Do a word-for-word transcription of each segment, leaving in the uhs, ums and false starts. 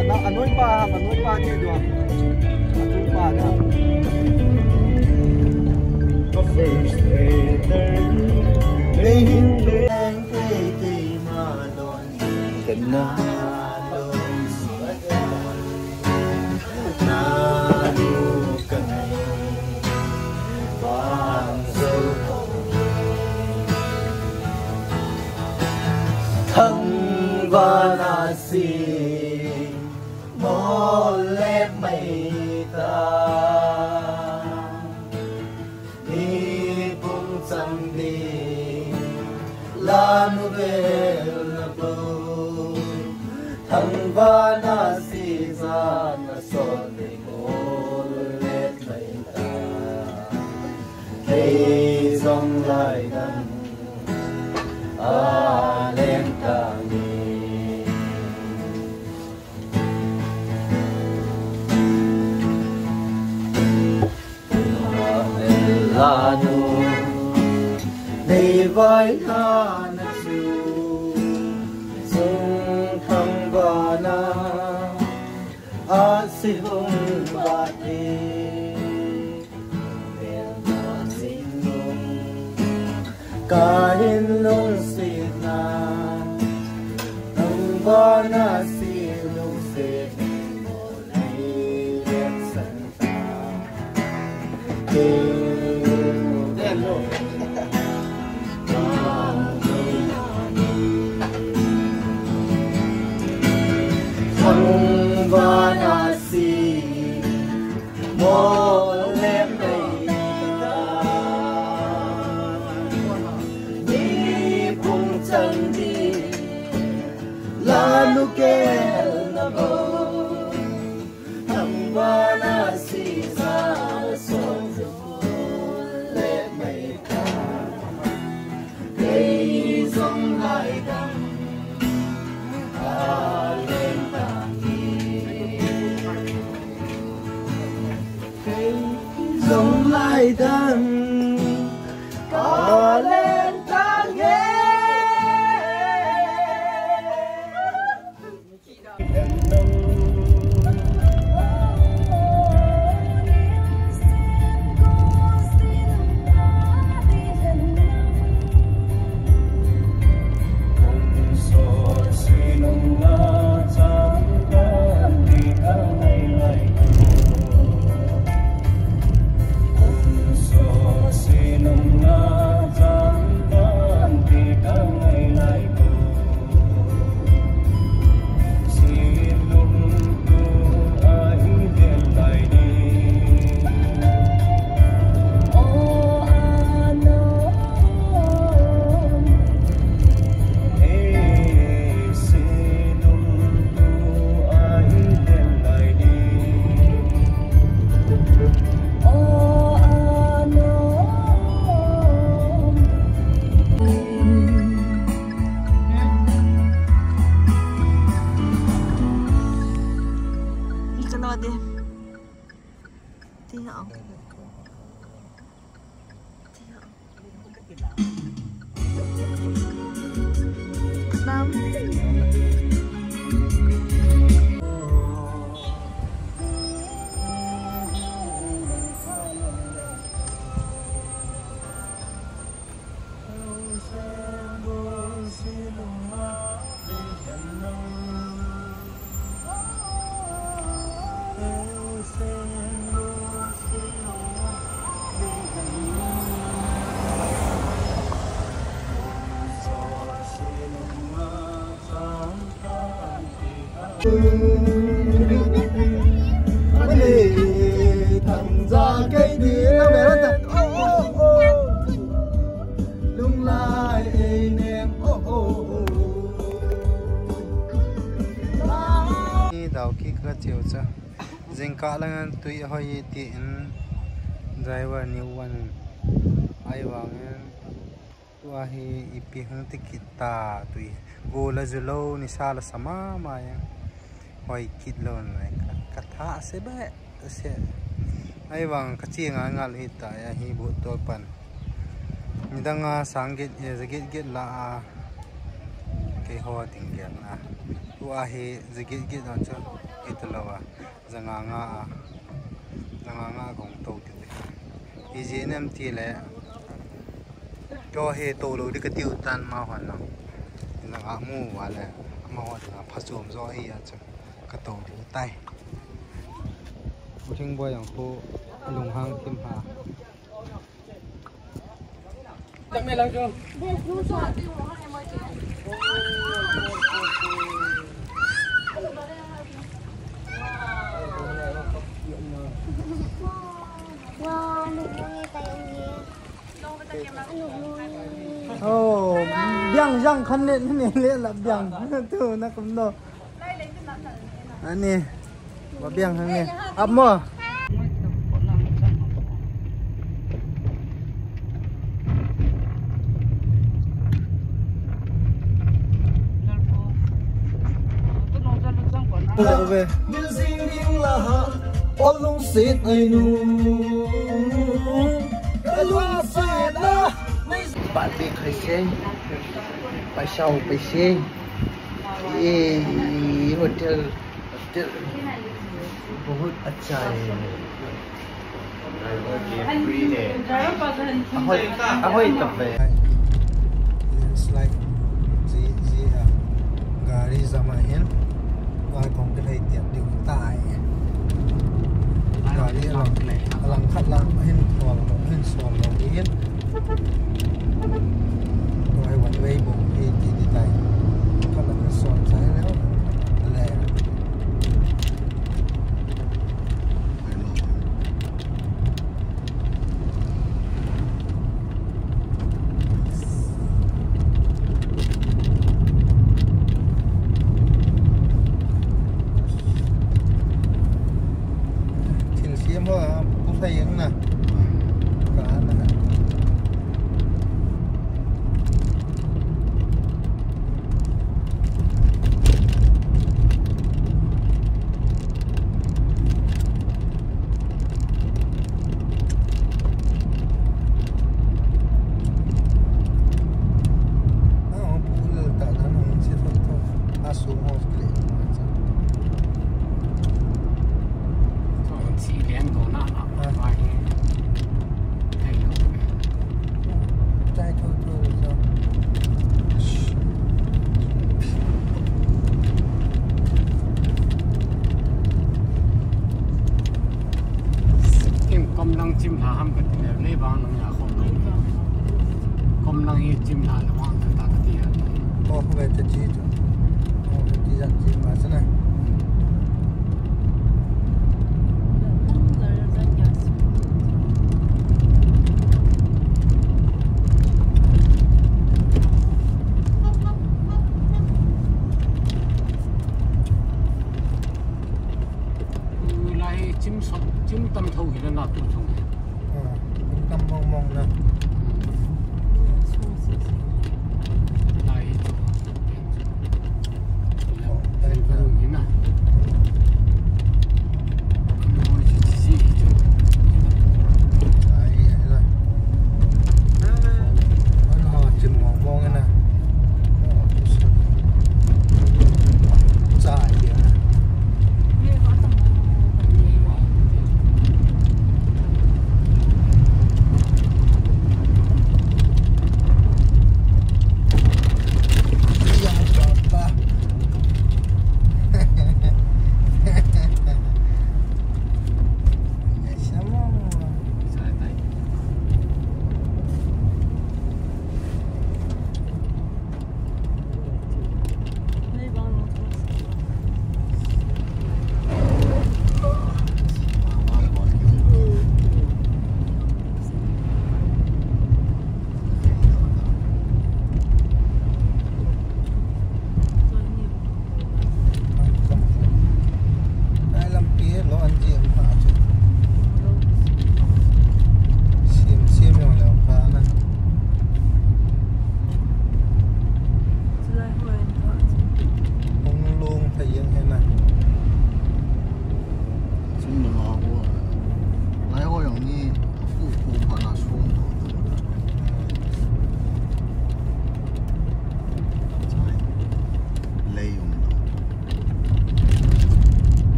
Ana, anoi pa, anoi pa ni dua. Atu pa na. First letter. Nei hin leng kei kei ma don. Kana. Thangvahna si mol le mei ta. Ni pung chang ding, la nu bel na bu. Thangvahna si jan a sol ni mol le mei ta. Kei jong lai dang, a leng ta ni. Lanu, nei vai na na chu, sung thangvahna, a si hung va ti, mel na sing nung, ka hin lungsetna, thangvahna si lungset, nei lek san. Thangvahna si ja sol le mei ta. Kei jong lai dang, a leng ta ni. Kei jong lai dang, a leng ta ni. Thangja kei di na ve ta. Oh, oh, oh. Lunglai ei nem, oh, oh, oh. Chiu cha. Jingkah lang an tui hoi ti in driver ni wan. Ahivangin tua hi ipi hung ti kit ta tui. Go la ju lou, nisa la sa mama jeng. Hoi kit lou na ka, ka tha se be se. Ahivang ka chi nga ngal hi ta ya hi bu to pan. Nidang a sang get, eh, ja get get la a. Keiho ding gel na. Tua hi ja get get a chu. Ita lou a. Ja nga nga a. Ja nga nga kong to ti. Ijeh inem ti le. Keiho hi to lou di ka tiu tan ma hon lang. Ja nga mu va le. Ma hon lang pha chom jo hi a chu. Ka to di tai. Pu Thingboi jong pu lunghang thim ha. Oh, biang jang khan le, ne le la biang. Tu na kum no. Ani, ba biang hang ni. Ap mo. Ove. Party khai se. Paisa ho paise. Ye hotel, hotel bahut acha hai. Ahoi, ahoi tabe. Landslide ji, ji a. Gari jam ahin. Wa kong ke hai tiap diu tai. Gari alang, alang khat lang hin sol, hin sol lo hin. Tua hi one way bou hi ti ti tai. Khat la ka son sai leo. Le. Thil siam ho a, pu sai ang na. Ka na. Sim kom lang chim lha ham kati le, nei bang nang ya kom lang. Kom lang hi chim lha le vang ta kati ya. Ko ko ve te chi chu. Ko ve ti ya chi ma sa na. Lai chim som, chim tam tho hi na tu chung. Ah, tam mong mong na. Lai tu.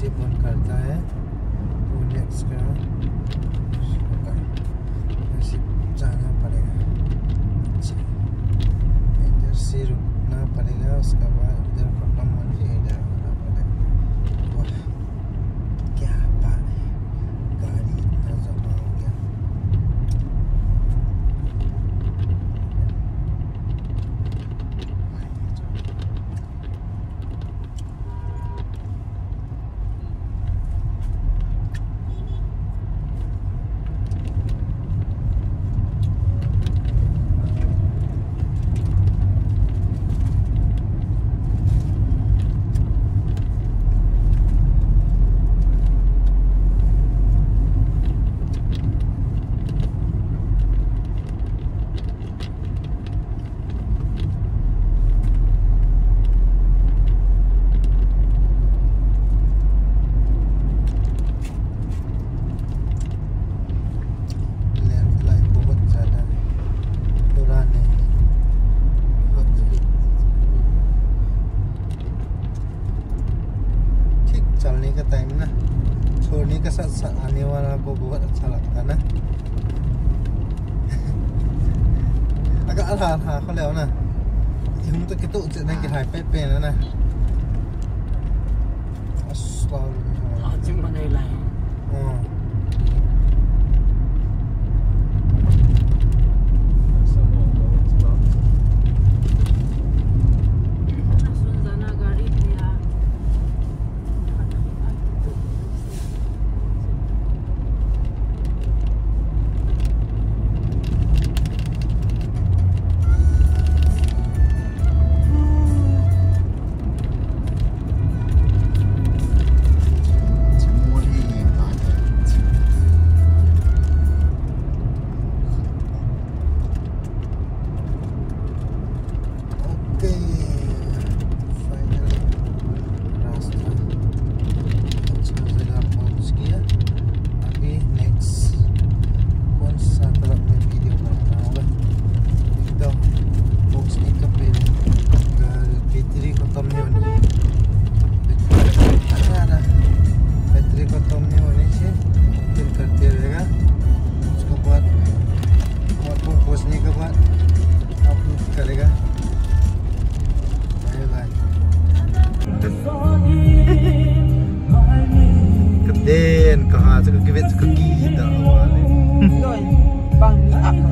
कौन करता है, वो नेक्स्ट का होगा। ऐसे जाना पड़ेगा। अच्छा, इधर से रुकना पड़ेगा, उसके बाद इधर खत्म होने इधर आना पड़ेगा। वाह, क्या बात है, गाड़ी इतना जमा हो गया। लैंडस्लाइड बहुत ज्यादा है, पुराने हैं, बहुत ज्यादा। ठीक चलने का टाइम ना, छोड़ने का साथ साथ आने वाला को बहुत अच्छा लगता ना। Aga alha alha kho leo na. Ihung to kito che na kihai pet pet na na. Astaghfirullah. Ah, jing ma nei lai. Oh. Okay, finally, रास्ता अच्छा जगह पहुंच गया। अभी नेक्स्ट कौन सा तरफ में वीडियो बनाना होगा? एक तो पहुंचने का पहले, अ, बैटरी खत्म नहीं होनी। बैटरी, अरे यार, बैटरी खत्म नहीं होनी चाहिए, फिर करते रहेगा। उसके बाद, और वो पहुंचने के बाद अपलोड करेगा। Bye bye. Kaden, kaha, saka kibet, saka kida, wale. Doi, bang ni apa?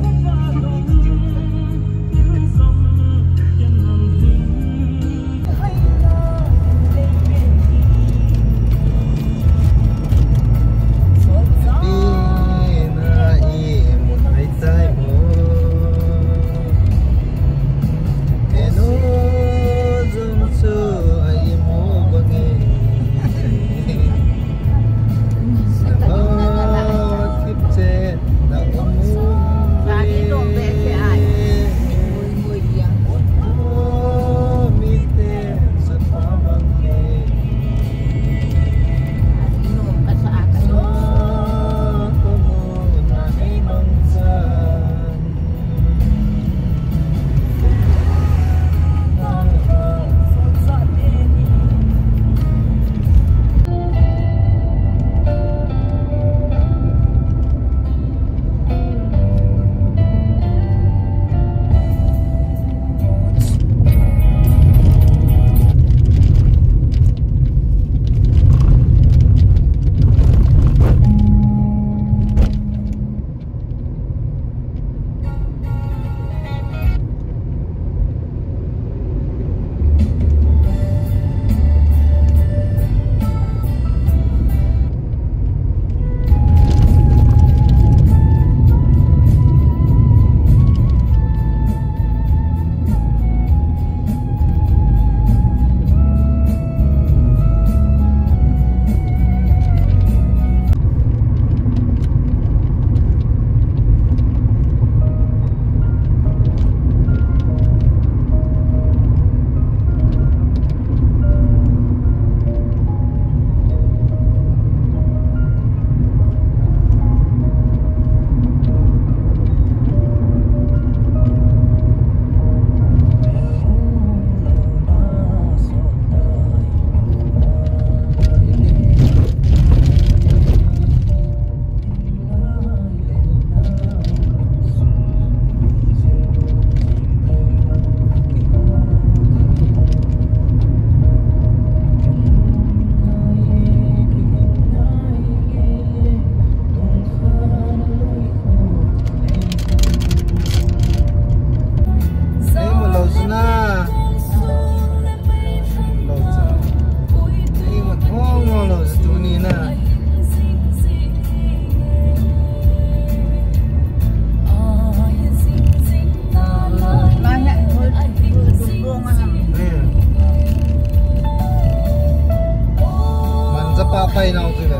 Apai nau chu le.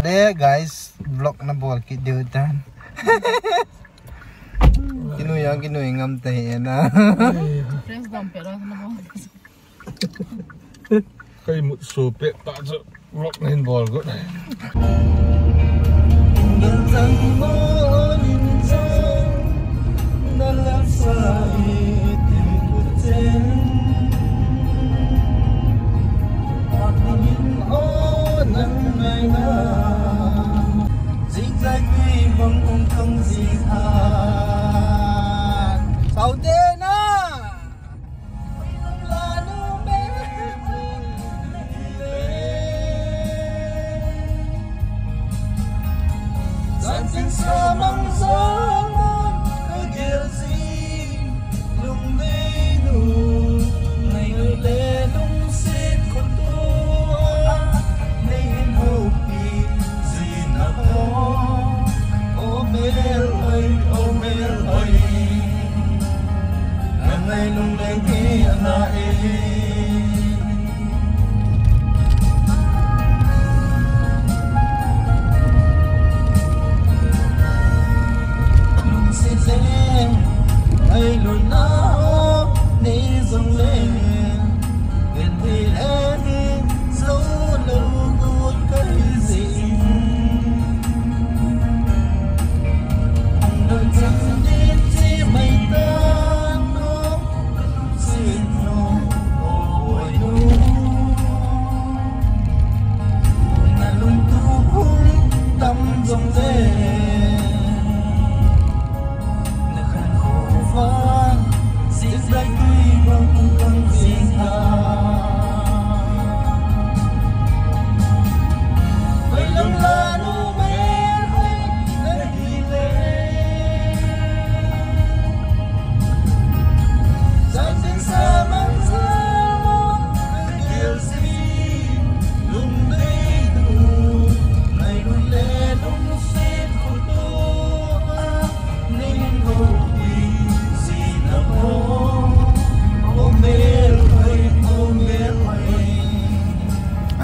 Le guys, vlog na bol kit diu tan. Kinui a, kinui ngam te na. Friends dam pe ra na bol. Kai mut so pe ta chu vlog na hin bol go. Saute na.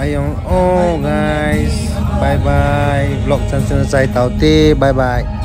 Ayong, oh guys, bye bye. Vlog chan chun chai tau te, bye bye.